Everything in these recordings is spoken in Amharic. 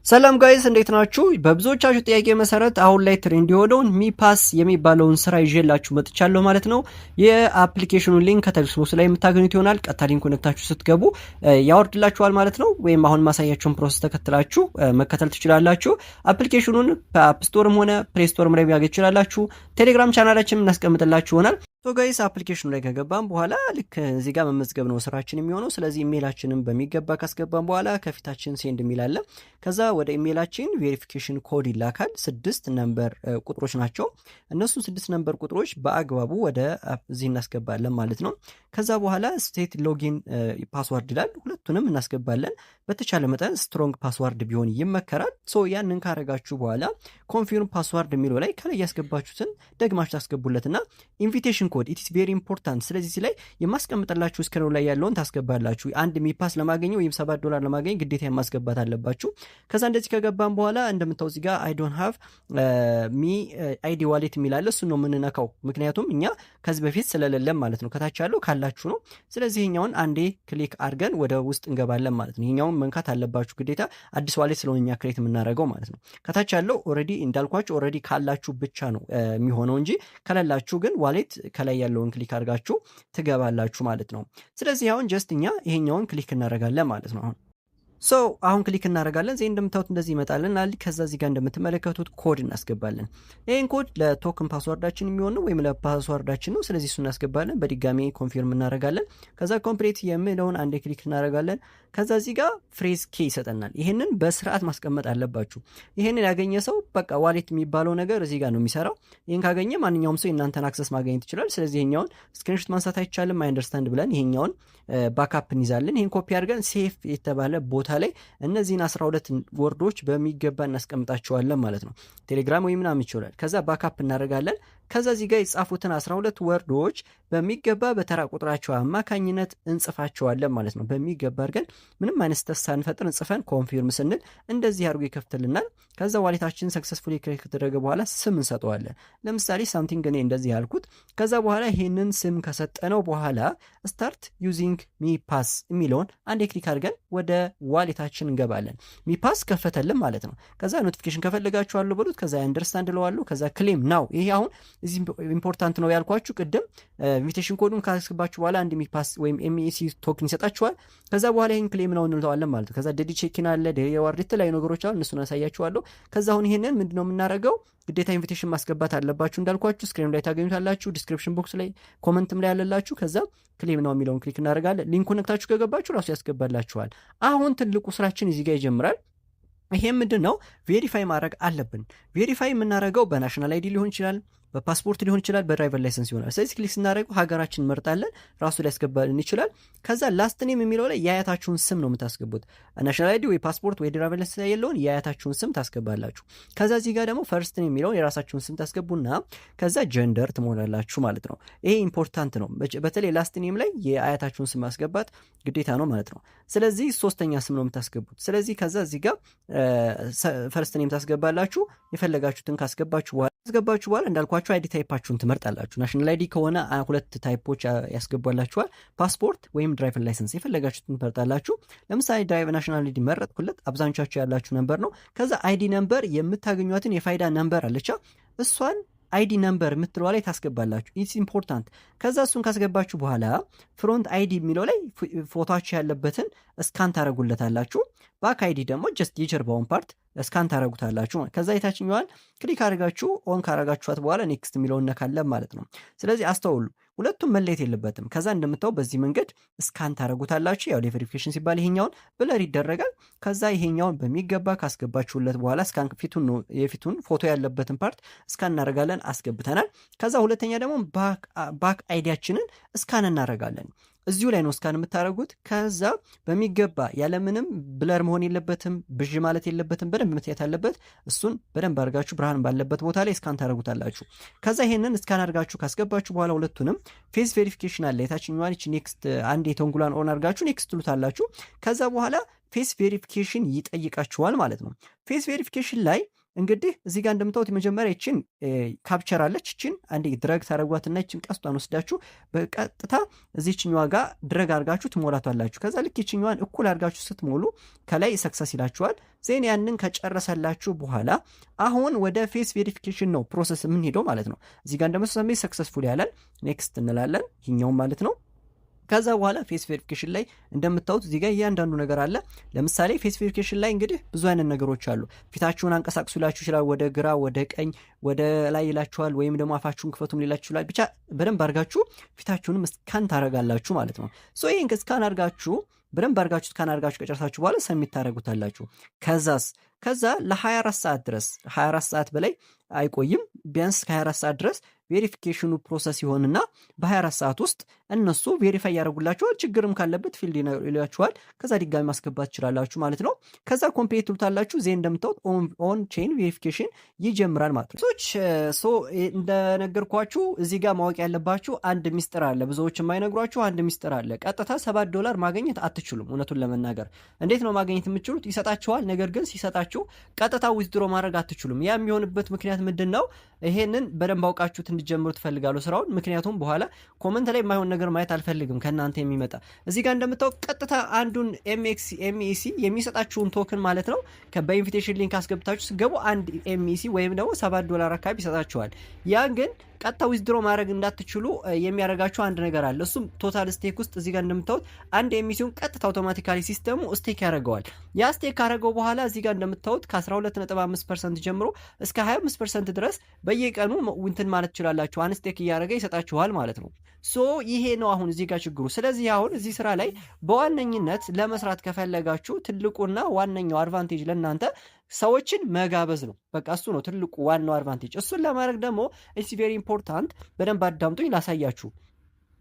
ሰላም guys፣ እንዴት ናችሁ? በብዙዎቻችሁ ጥያቄ መሰረት አሁን ላይ trend የሆነውን MePass የሚባለውን ስራ ይዤላችሁ መጥቻለሁ ማለት ነው። የ application ኑን link ከታች box ላይ የምታገኙት ይሆናል። ቀጥታ link ነክታችሁ ስትገቡ ያወርድላችኋል ማለት ነው። ወይም አሁን ማሳያችሁን process ተከትላችሁ መከተል ትችላላችሁ። Application ኑን በ App Store ም ሆነ Play Store ም ላይ ማግኘት ትችላላችሁ። ቴሌግራም ቻናላችን እናስቀምጥላችሁ ይሆናል። So guys፣ application ኑ ላይ ከገባን በኋላ ልክ እዚህ ጋር መመዝገብ ነው ስራችን የሚሆነው። ስለዚህ ኢሜይላችንን በሚገባ ካስገባን በኋላ ከፊታችን send የሚል አለ። ከዛ ወደ ኢሜይላችን verification code ይላካል። ስድስት number ቁጥሮች ናቸው። እነሱን ስድስት number ቁጥሮች በአግባቡ ወደ እዚህ እናስገባለን ማለት ነው። ከዛ በኋላ set login password ይላል። ሁለቱንም እናስገባለን። በተቻለ መጠን strong password ቢሆን ይመከራል። So ያንን ካረጋችሁ በኋላ confirm password የሚለው ላይ ከላይ ያስገባችሁትን ደግማችሁ ታስገቡለትና invitation code, it's very important። ስለዚህ እዚህ ላይ የማስቀምጥላችሁ screen ኑ ላይ ያለውን ታስገባላችሁ። አንድ MePass ለማግኘት ወይም 7 ዶላር ለማግኘት ግዴታ ማስገባት አለባችሁ። ከዛ እንደዚህ ከገባን በኋላ እንደምታው እዚህ ጋር "I don't have MeID wallet" የሚል አለ። እሱን ነው የምንነካው። ምክንያቱም እኛ ከዚህ በፊት ስለሌለን ማለት ነው። ከታች ያለው ካላችሁ ነው። ስለዚህ ይሄኛውን አንዴ click አድርገን ወደ ውስጥ እንገባለን ማለት ነው። ይሄኛውን መንካት አለባችሁ ግዴታ፣ አዲስ wallet ስለሆነ እኛ create የምናደርገው ማለት ነው። ከታች ያለው already እንዳልኳችሁ already ካላችሁ ብቻ ነው የሚሆነው እንጂ ከሌላችሁ ግን wallet ከላይ ያለውን click አድርጋችሁ ትገባላችሁ ማለት ነው። ስለዚህ አሁን just እኛ ይሄኛውን click እናደርጋለን ማለት ነው። አሁን so አሁን click እናደርጋለን። ዜ እንደምታዩት እንደዚህ ይመጣልናል። ከዛ እዚህ ጋር እንደምትመለከቱት ኮድ እናስገባለን። ይህን code ለ token password ኣችን የሚሆን ነው ወይም ለ password ኣችን ነው። ስለዚህ እሱ እናስገባለን። በድጋሚ confirm እናደርጋለን። ከዛ complete የሚለውን አንዴ click እናደርጋለን። ከዛ እዚህ ጋር phrase key ይሰጠናል። ይህንን በስርዓት ማስቀመጥ አለባችሁ። ይህንን ያገኘ ሰው በቃ wallet የሚባለው ነገር እዚህ ጋር ነው የሚሰራው። ይህን ካገኘ ማንኛውም ሰው የእናንተን access ማግኘት ይችላል። ስለዚህ ይሄኛውን screenshot ማንሳት አይቻልም። I understand ብለን ይሄኛውን backup እንይዛለን። ይህን ኮፒ አድርገን safe የተባለ ቦታ ላይ እነዚህን 12 word ኦች በሚገባ እናስቀምጣቸዋለን ማለት ነው። ቴሌግራም ወይ ምናምን ይችላል። ከዛ backup እናደርጋለን። ከዛ እዚህ ጋር የጻፉትን 12 word ኦች በሚገባ በተራ ቁጥራቸው አማካኝነት እንጽፋቸዋለን ማለት ነው። በሚገባ አድርገን ምንም አይነት ስህተት ሳንፈጥር እንጽፈን confirm ስንል እንደዚህ አድርጎ ይከፍትልናል። ከዛ wallet ኣችን successfully create ከተደረገ በኋላ ስም እንሰጠዋለን። ለምሳሌ something እኔ እንደዚህ ያልኩት። ከዛ በኋላ ይሄንን ስም ከሰጠነው በኋላ "start using MePass" የሚለውን አንዴ click አድርገን ወደ wallet ኣችን እንገባለን። MePass ከፈተልን ማለት ነው። ከዛ notification ከፈለጋችሁ allow በሉት። ከዛ understand እለዋለሁ። ከዛ claim now። ይሄ አሁን እዚህ important ነው ያልኳችሁ ቅድም invitation code ኡን ካስገባችሁ በኋላ አንድ MePass ወይም MEC token ይሰጣችኋል። ከዛ በኋላ ይህን claim now እንለዋለን ማለት ነው። ከዛ daily check-in አለ፣ daily reward፣ የተለያዩ ነገሮች አሉ። እነሱን አሳያችኋለሁ። ከዛ አሁን ይሄንን ምንድነው የምናደርገው? ግዴታ invitation ማስገባት አለባችሁ እንዳልኳችሁ screen ላይ ታገኙታላችሁ። Description box ላይ፣ comment ም ላይ ያለላችሁ። ከዛ claim now የሚለውን click እናደርጋለን። Link ኡን ነክታችሁ ከገባችሁ ራሱ ያስገባላችኋል። አሁን ትልቁ ስራችን እዚህ ጋር ይጀምራል። ይሄ ምንድን ነው? Verify ማድረግ አለብን። Verify የምናደርገው በ national ID ሊሆን ይችላል፣ በፓስፖርት ሊሆን ይችላል፣ በ driver license ይሆናል። ስለዚህ click ስናደርገው ሀገራችን እንመርጣለን፣ ራሱ ሊያስገባልን ይችላል። ከዛ last name የሚለው ላይ የአያታችሁን ስም ነው የምታስገቡት። National ID ወይ ፓስፖርት ወይ driver license ላይ ያለውን የአያታችሁን ስም ታስገባላችሁ። ከዛ እዚህ ጋር ደግሞ first name የሚለውን የራሳችሁን ስም ታስገቡና ከዛ gender ትሞላላችሁ ማለት ነው። ይሄ important ነው። በተለይ last name ላይ የአያታችሁን ስም ማስገባት ግዴታ ነው ማለት ነው። ስለዚህ ሶስተኛ ስም ነው የምታስገቡት። ስለዚህ ከዛ እዚህ ጋር first name ታስገባላችሁ። የፈለጋችሁትን ካስገባችሁ በኋላ እንዳልኳችሁ ID type ኣችሁን ትመርጣላችሁ። National ID ከሆነ ሁለት type ኦች ያስገባላችኋል። ፓስፖርት ወይም driver license የፈለጋችሁትን ትመርጣላችሁ። ለምሳሌ drive national ID መረጥኩለት። አብዛኞቻችሁ ያላችሁ number ነው። ከዛ ID number የምታገኟትን የፋይዳ number አለቻ፣ እሷን ID number የምትለዋ ላይ ታስገባላችሁ። It's important። ከዛ እሱን ካስገባችሁ በኋላ front ID የሚለው ላይ ፎቷችሁ ያለበትን scan ታደረጉለታላችሁ። Back ID ደግሞ just የጀርባውን part scan ታደረጉታላችሁ። ከዛ የታችኛዋን click አድርጋችሁ on ካረጋችኋት በኋላ next የሚለውን እነካለን ማለት ነው። ስለዚህ አስተውሉ፣ ሁለቱም መለየት የለበትም። ከዛ እንደምታው በዚህ መንገድ scan ታደረጉታላችሁ። ያው ለ verification ሲባል ይሄኛውን blur ይደረጋል። ከዛ ይሄኛውን በሚገባ ካስገባችሁለት በኋላ scan ፊቱን ነው፣ የፊቱን ፎቶ ያለበትን part scan እናደርጋለን። አስገብተናል። ከዛ ሁለተኛ ደግሞ back ID ያችንን scan እናደርጋለን። እዚሁ ላይ ነው scan የምታደርጉት። ከዛ በሚገባ ያለምንም blur መሆን የለበትም፣ ብዥ ማለት የለበትም፣ በደንብ መታየት አለበት። እሱን በደንብ አድርጋችሁ ብርሃን ባለበት ቦታ ላይ scan ታደርጉታላችሁ። ከዛ ይሄንን scan አድርጋችሁ ካስገባችሁ በኋላ ሁለቱንም face verification አለ። የታችኛዋን next አንድ የ toggle ኧን on አድርጋችሁ next ትሉታላችሁ። ከዛ በኋላ face verification ይጠይቃችኋል ማለት ነው። Face verification ላይ እንግዲህ እዚህ ጋር እንደምታዩት መጀመሪያ ይችን captcha አለች። ይችን አንዴ drag ታደረጓትና ይችን ቀስቷን ወስዳችሁ በቀጥታ እዚችኛዋ ጋር drag አድርጋችሁ ትሞላቷላችሁ። ከዛ ልክ ይችኛዋን እኩል አድርጋችሁ ስትሞሉ ከላይ success ይላችኋል። Then ያንን ከጨረሰላችሁ በኋላ አሁን ወደ face verification ነው process የምንሄደው ማለት ነው። እዚህ ጋር እንደምታዩት successful ያላል፣ next እንላለን ይህኛውም ማለት ነው። ከዛ በኋላ face verification ላይ እንደምታዩት እዚህ ጋር እያንዳንዱ ነገር አለ። ለምሳሌ face verification ላይ እንግዲህ ብዙ አይነት ነገሮች አሉ። ፊታችሁን አንቀሳቅሱ ይላችሁ ይችላል። ወደ ግራ፣ ወደ ቀኝ፣ ወደ ላይ ይላችኋል። ወይም ደግሞ አፋችሁን ክፈቱም ሊላችሁ ይችላል። ብቻ በደንብ አድርጋችሁ ፊታችሁንም scan ታደርጋላችሁ ማለት ነው። So ይህን scan አድርጋችሁ፣ በደንብ አድርጋችሁ scan አድርጋችሁ ከጨረሳችሁ በኋላ submit ታደርጉታላችሁ። ከዛስ? ከዛ ለ24 ሰዓት ድረስ፣ 24 ሰዓት በላይ አይቆይም። ቢያንስ ከ24 ሰዓት ድረስ verification ኑ process ይሆንና በ24 ሰዓት ውስጥ እነሱ verify ያደርጉላችኋል። ችግርም ካለበት failed ይላችኋል። ከዛ ድጋሚ ማስገባት ትችላላችሁ ማለት ነው። ከዛ complete ትሉታላችሁ። Then እንደምታዩት on chain verification ይጀምራል ማለት ነው። ሰዎች፣ so እንደነገርኳችሁ እዚህ ጋር ማወቅ ያለባችሁ አንድ ሚስጥር አለ። ብዙዎች የማይነግሯችሁ አንድ ሚስጥር አለ። ቀጥታ 7 ዶላር ማግኘት አትችሉም። እውነቱን ለመናገር እንዴት ነው ማግኘት የምትችሉት? ይሰጣችኋል። ነገር ግን ሲሰጣችሁ ቀጥታ withdraw ማድረግ አትችሉም። ያ የሚሆንበት ምክንያት ምንድን ነው? ይሄንን በደንብ አውቃችሁት እንድትጀምሩ እፈልጋለሁ ስራውን። ምክንያቱም በኋላ comment ላይ የማይሆን ነገር ማየት አልፈልግም ከእናንተ የሚመጣ። እዚህ ጋር እንደምታውቅ ቀጥታ አንዱን ኤምኤክሲ MEC የሚሰጣችሁን token ማለት ነው በ invitation link አስገብታችሁ ስትገቡ አንድ MEC ወይም ደግሞ 7 ዶላር አካባቢ ይሰጣችኋል። ያን ግን ቀጥታ withdraw ማድረግ እንዳትችሉ የሚያደርጋችሁ አንድ ነገር አለ። እሱም total stake ውስጥ እዚህ ጋር እንደምታዩት አንድ MEC ውን ቀጥታ automatically system ኡ stake ያደርገዋል። ያ stake ካደረገው በኋላ እዚህ ጋር እንደምታዩት ከ12.5% ጀምሮ እስከ 25% ድረስ በየቀኑ እንትን ማለት ትችላላችሁ። Unstake እያደረገ ይሰጣችኋል ማለት ነው። So ይሄ ነው አሁን እዚህ ጋር ችግሩ። ስለዚህ አሁን እዚህ ስራ ላይ በዋነኝነት ለመስራት ከፈለጋችሁ ትልቁና ዋነኛው advantage ለእናንተ ሰዎችን መጋበዝ ነው። በቃ እሱ ነው ትልቁ ዋናው advantage። እሱን ለማድረግ ደግሞ it's very important፣ በደንብ አዳምጡኝ ላሳያችሁ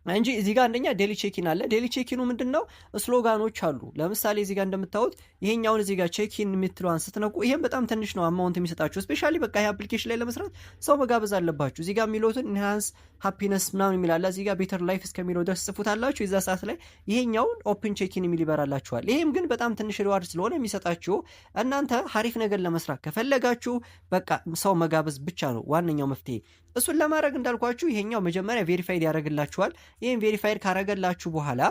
እንጂ። እዚህ ጋር አንደኛ daily check-in አለ። Daily check-in ኑ ምንድን ነው? Slogan ኖች አሉ። ለምሳሌ እዚህ ጋር እንደምታዩት ይሄኛውን እዚህ ጋር check-in የምትለዋን ስትነኩ ይሄም በጣም ትንሽ ነው amount የሚሰጣችሁ። Especially በቃ ይሄ application ላይ ለመስራት ሰው መጋበዝ አለባችሁ። እዚህ ጋር የሚሉትን enhance happiness ምናምን የሚል አለ። እዚህ ጋር better life እስከሚለው ድረስ ጽፉታላችሁ። የዛ ሰዓት ላይ ይሄኛውን open check-in የሚል ይበራላችኋል። ይሄም ግን በጣም ትንሽ reward ስለሆነ የሚሰጣችሁ፣ እናንተ ሀሪፍ ነገር ለመስራት ከፈለጋችሁ በቃ ሰው መጋበዝ ብቻ ነው ዋነኛው መፍትሄ። እሱን ለማድረግ እንዳልኳችሁ ይሄኛው መጀመሪያ verified ያደርግላችኋል። ይህን verified ካረገላችሁ በኋላ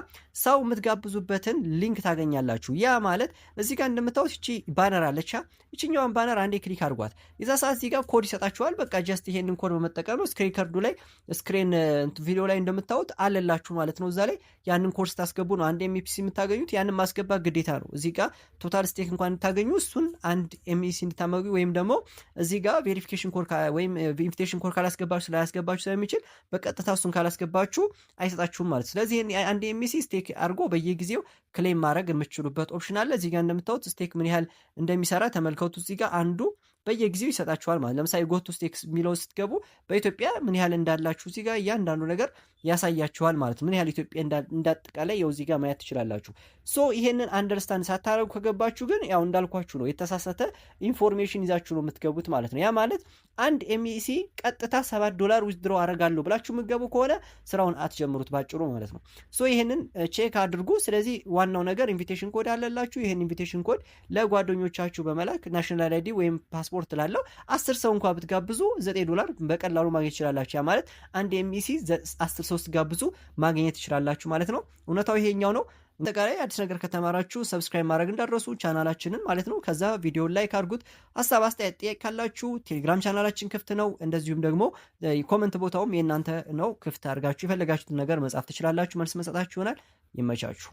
ሰው የምትጋብዙበትን link ታገኛላችሁ። ያ ማለት እዚህ ጋር እንደምታዩት እቺ banner አለቻ። ይችኛዋን banner አንዴ click አድርጓት። የዛ ሰዓት እዚህ ጋር ኮድ ይሰጣችኋል። በቃ just ይሄንን ኮድ በመጠቀም ነው። Screen record ኡ ላይ፣ screen ቪዲዮ ላይ እንደምታዩት አለላችሁ ማለት ነው። እዛ ላይ ያንን ኮድ ስታስገቡ ነው አንድ MEC የምታገኙት። ያንን ማስገባት ግዴታ ነው። እዚህ ጋር total stake እንኳን እንድታገኙ እሱን አንድ MEC እንድታመጉ ወይም ደግሞ እዚህ ጋር verification code ወይም invitation code ካላስገባችሁ፣ ስላያስገባችሁ ስለሚችል በቀጥታ እሱን ካላስገባችሁ አይሰጣችሁም ማለት። ስለዚህ አንድ MEC stake አድርጎ በየጊዜው claim ማድረግ የምትችሉበት option አለ። እዚህ ጋር እንደምታዩት stake ምን ያህል እንደሚሰራ ተመልከቱ። እዚህ ጋር አንዱ በየጊዜው ይሰጣችኋል ማለት። ለምሳሌ go to stake የሚለው ስትገቡ በኢትዮጵያ ምን ያህል እንዳላችሁ እዚህ ጋር እያንዳንዱ ነገር ያሳያችኋል ማለት፣ ምን ያህል ኢትዮጵያ እንዳጠቃላይ ያው እዚህ ጋር ማየት ትችላላችሁ። So ይሄንን understand ሳታደርጉ ከገባችሁ ግን ያው እንዳልኳችሁ ነው፣ የተሳሳተ information ይዛችሁ ነው የምትገቡት ማለት ነው። ያ ማለት አንድ MEC ቀጥታ 7 ዶላር withdraw አደርጋለሁ ብላችሁ የምትገቡ ከሆነ ስራውን አትጀምሩት ባጭሩ ማለት ነው። So ይሄንን check አድርጉ። ስለዚህ ዋናው ነገር invitation code አለላችሁ። ይህን invitation code ለጓደኞቻችሁ በመላክ national ID ወይም ፓስፖርት ላለው 10 ሰው እንኳ ብትጋብዙ 9 ዶላር በቀላሉ ማግኘት ትችላላችሁ። ያ ማለት አንድ MEC 10 ሰው ስትጋብዙ ማግኘት ትችላላችሁ ማለት ነው። እውነታው ይሄኛው ነው። አጠቃላይ አዲስ ነገር ከተማራችሁ subscribe ማድረግ እንዳትረሱ ቻናላችንን ማለት ነው። ከዛ ቪዲዮን like አድርጉት። ሀሳብ፣ አስተያየት፣ ጥያቄ ካላችሁ ቴሌግራም ቻናላችን ክፍት ነው። እንደዚሁም ደግሞ comment ቦታውም የእናንተ ነው። ክፍት አድርጋችሁ የፈለጋችሁትን ነገር መጻፍ ትችላላችሁ። መልስ መስጠታችሁ ይሆናል። ይመቻችሁ።